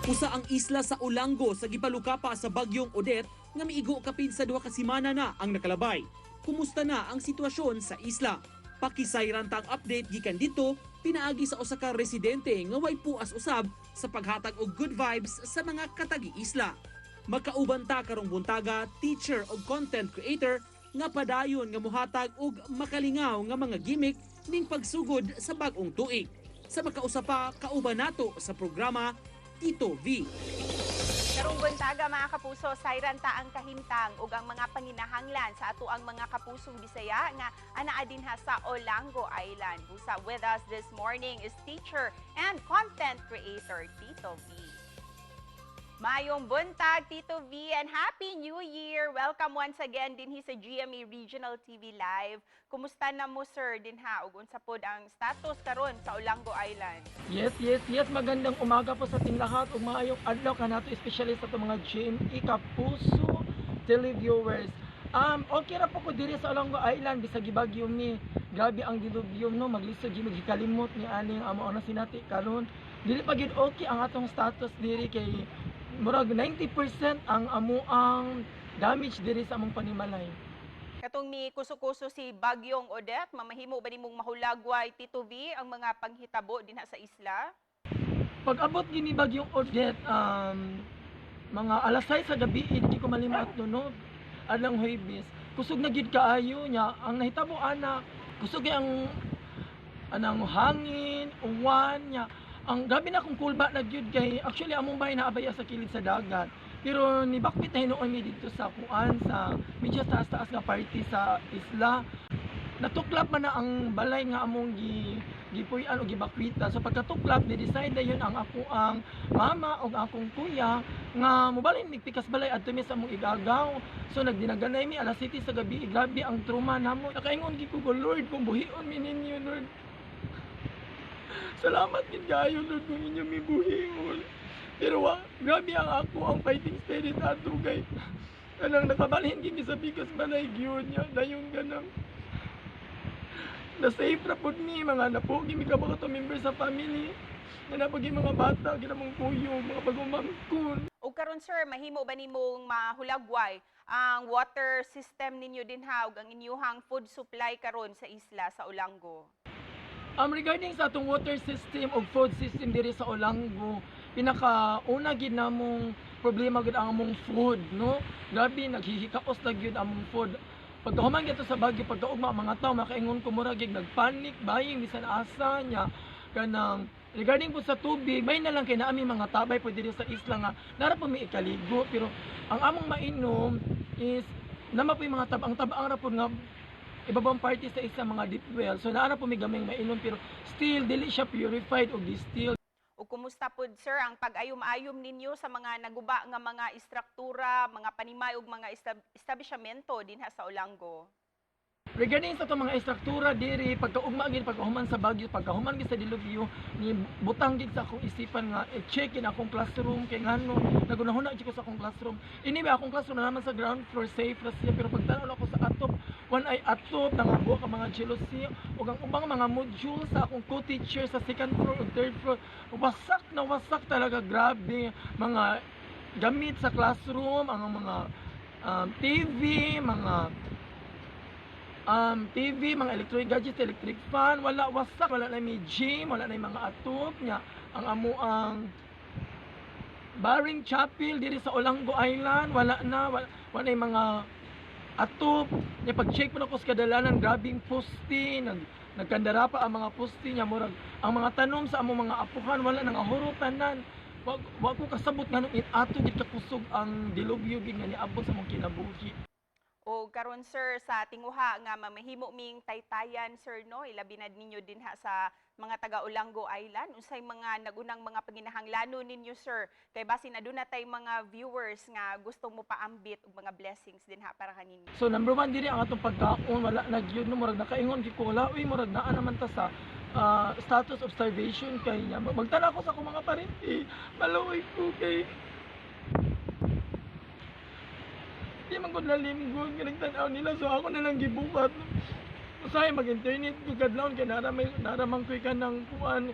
Usa ang isla sa Olango sa gipalukapa sa bagyong Odette nga miigo kapin sa 2 ka semana na ang nakalabay. Kumusta na ang sitwasyon sa isla? Pakisayran ta ang update gikan dito pinaagi sa usa ka residente nga way puas usab sa paghatag og good vibes sa mga katagi-isla. Makauban ta karong buntaga, teacher og content creator nga padayon nga muhatag og makalingaw nga mga gimmick ning pagsugod sa bag-ong tuig. Sa makausa pa, kauban nato sa programa, Tito V. Karong buntaga, mga kapuso, sayran ta ang kahimtang ug ang mga panginahanglan sa atoang mga kapusong Bisaya nga anaa dinha sa Olango Island. Busa with us this morning is teacher and content creator Tito V. Maayong buntag, Tito V, and Happy New Year! Welcome once again dinhi sa GMA Regional TV Live. Kumusta na mo, sir, dinha ug unsa pod ang status karon sa Olango Island? Yes. Magandang umaga po sa ating lahat. Ug maayong adlaw kanato, especially sa atong mga GMA Kapuso televiewers. Okay ra po ko diri sa Olango Island bisag gibagyo mi. Grabe ang dilubyo, no, maglisod gyud maghikalimot ni aning amo na sinati karon. Dili pa gyud okay ang atong status diri kay murag 90% ang amoang damage diri sa among panimalay. Katong mi kuso-kuso si Bagyong Odette, mamahimo ba nimong mahulagway, Tito V, ang mga panghitabo dinha sa isla? Pag abot gini Bagyong Odette, mga alas 6 sa gabi, hindi ko malimot no, no, adlang Huwebes. Kusog na gid kaayo niya. Ang nahitabo ana, kusog kay ang anang hangin, uwan niya. Ang grabe na akong kulba na gyud kay actually among bahay naabaya sa kilid sa dagat. Pero ni bakbit na hinuon mi dito sa kuan, sa medyo taas-taas nga party sa isla. Natuklap man na ang balay nga among gipuy-an o gibakwita. So pagkatuklap, ni-decide na yun ang ako ang mama o akong kuya nga mobalhin mig pikas balay adto mi sa among igagaw. So nagdinaganay mi alas 7 sa gabi, grabe ang trauma namo. Nakaingon gid ko, "Lord, kung buhion mi ninyo, Lord. Salamat gid kaayo, Lord, kung inyo mi buhion." Pero wa, grabe ang ako ang fighting spirit ato kay kanang nakabalhin gid mi sa pikas balay gyud niya dayon ganang na safe ra pud mi, mga napogi mi ka ba ka member sa family na napogi, mga bata ginamong kuyog, mga pagumangkon. Ug karon, sir, mahimo ba nimong mahulagway ang water system ninyo dinha ug ang inyuhang food supply karon sa isla sa Olango? Regarding sa atong water system o food system diri sa Olango, pinaka una gid namong problema gid ang among food, no? Grabe naghihikaos na gyud among food. Pagkahuman gyud sa bagyo, pagkaugma, ang mga tao, makaingon ko mura gyud nagpanic buying bisan asa niya. Kanang regarding po sa tubig, may na lang kay naami mga tabay po diri sa isla nga nara po mi ikaligo, pero ang among mainom is nama po yung mga tabang tabang ra po nga ibabang party sa isang mga deep well. So naa ra po mi gamay mainom, pero still dili siya purified o distilled. Ug kumusta pod, sir, ang pag-ayom-ayom ninyo sa mga naguba nga mga istruktura, mga panimay ug mga establishmento dinha sa Olango? Regarding sa itong mga istruktura diri, pagkaugma gid, pagkahuman sa bagyo, pagkahuman gid sa dilubyo, ni butang gid sa akong isipan nga i-check in akong classroom kay ngano nagunahuna gid ko sa akong classroom. Anyway, akong classroom na naman sa ground floor, safe ra siya, pero pagtan-aw ako sa atop, one ay atop nangabuak ang mga jealousy ug ang ubang mga module sa akong co-teacher sa second floor ug third floor, wasak na wasak talaga. Grabe mga gamit sa classroom, ang mga TV, mga TV, mga electronic gadgets, electric fan, wala, wasak, wala na may gym, wala na yung mga atop niya. Ang amo ang Baring Chapel diri sa Olango Island, wala na, wala, wala na yung mga atop. Nya pag-check mo na ko sa kadalanan, grabing poste, nagkandara pa ang mga poste niya, murag ang mga tanom sa among mga apuhan, wala nang ahuro tanan. Wa ko kasabot nganong ato gid kakusog ang dilubyo gid nga niabot sa among kinabuhi. O karon, sir, sa tinguha nga mamahimo ming taytayan, sir, no, ilabi na ninyo dinha sa mga taga Olango Island, unsay mga nagunang mga panginahanglanon ninyo, sir, kay basin aduna tay mga viewers nga gusto mo paambit og mga blessings dinha para kaninyo? So number one diri ang atong pagkaon, wala na gyud, no, murag nakaingon gyud ko, wala uy, murag naa naman ta sa status of starvation kay niya. Magtala ko sa akong mga parente, maluoy ko kay di man gud lalim gud nga nagtan-aw nila, so ako na lang gibuhat. Usahay mag-internet ko kadlawon kay nara may nara man koy kanang kuan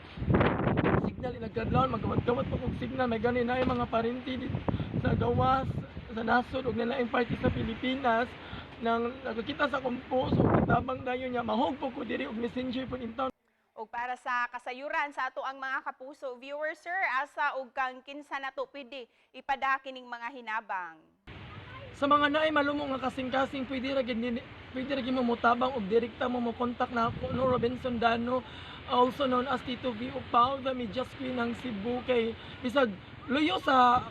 signal inagkadlawon, magawat-gawat pa kog signal. May gani na mga parinti dito sa gawas sa nasod ug nalaing party sa Pilipinas nang nakakita sa akong post ug tabang dayon niya mahog po ko diri og messenger pud in town. Og para sa kasayuran sa ato ang mga kapuso viewers, sir, asa og kang kinsa nato pwede ipada kining mga hinabang? Sa mga naay malumo nga kasing-kasing, pwede ra gid mo motabang og direkta mo mo contact na ako, no, Robinson Dano, also known as Tito V Upaw, the media queen ng Cebu, kay bisag luyo sa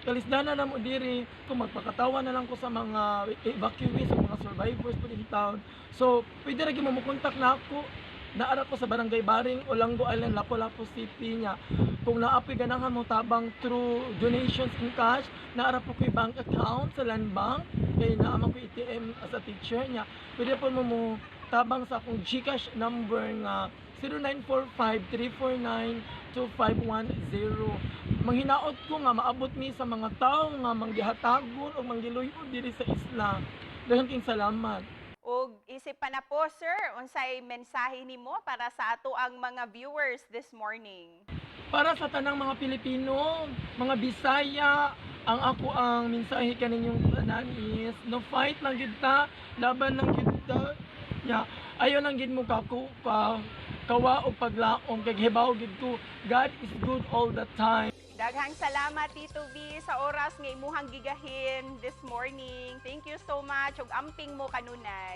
kalisdana na mo diri kung magpakatawa na lang ko sa mga evacuees o mga survivors pud in town. So pwede ra gid mo mo contact na ako. Naara ko sa Barangay Baring, Olango Island, Lapu-Lapu City. Nya kung naapoy ganahan mo tabang through donations in cash, naara po ko'y bank account sa Land Bank kay naa man ko ATM as a teacher. Niya pwede po mo mo tabang sa akong GCash number nga 0945-349-2510. Manghinaot ko nga maabot mi sa mga tao nga manggihatagon o manggiluyo diri sa isla. Daghang king salamat. Og isip pa na po, sir, unsay mensahe nimo para sa ato ang mga viewers this morning? Para sa tanang mga Pilipino, mga Bisaya, ang ako ang mensahe kaninyong tanan is no, fight lang gid ta, laban lang gid ta. Ya, ayo lang gid mo kako ka kawa og paglaom kay hibaw gid ko, God is good all the time. Daghang salamat, Tito V, sa oras nga imuhang gigahin this morning. Thank you so much ug amping mo kanunay.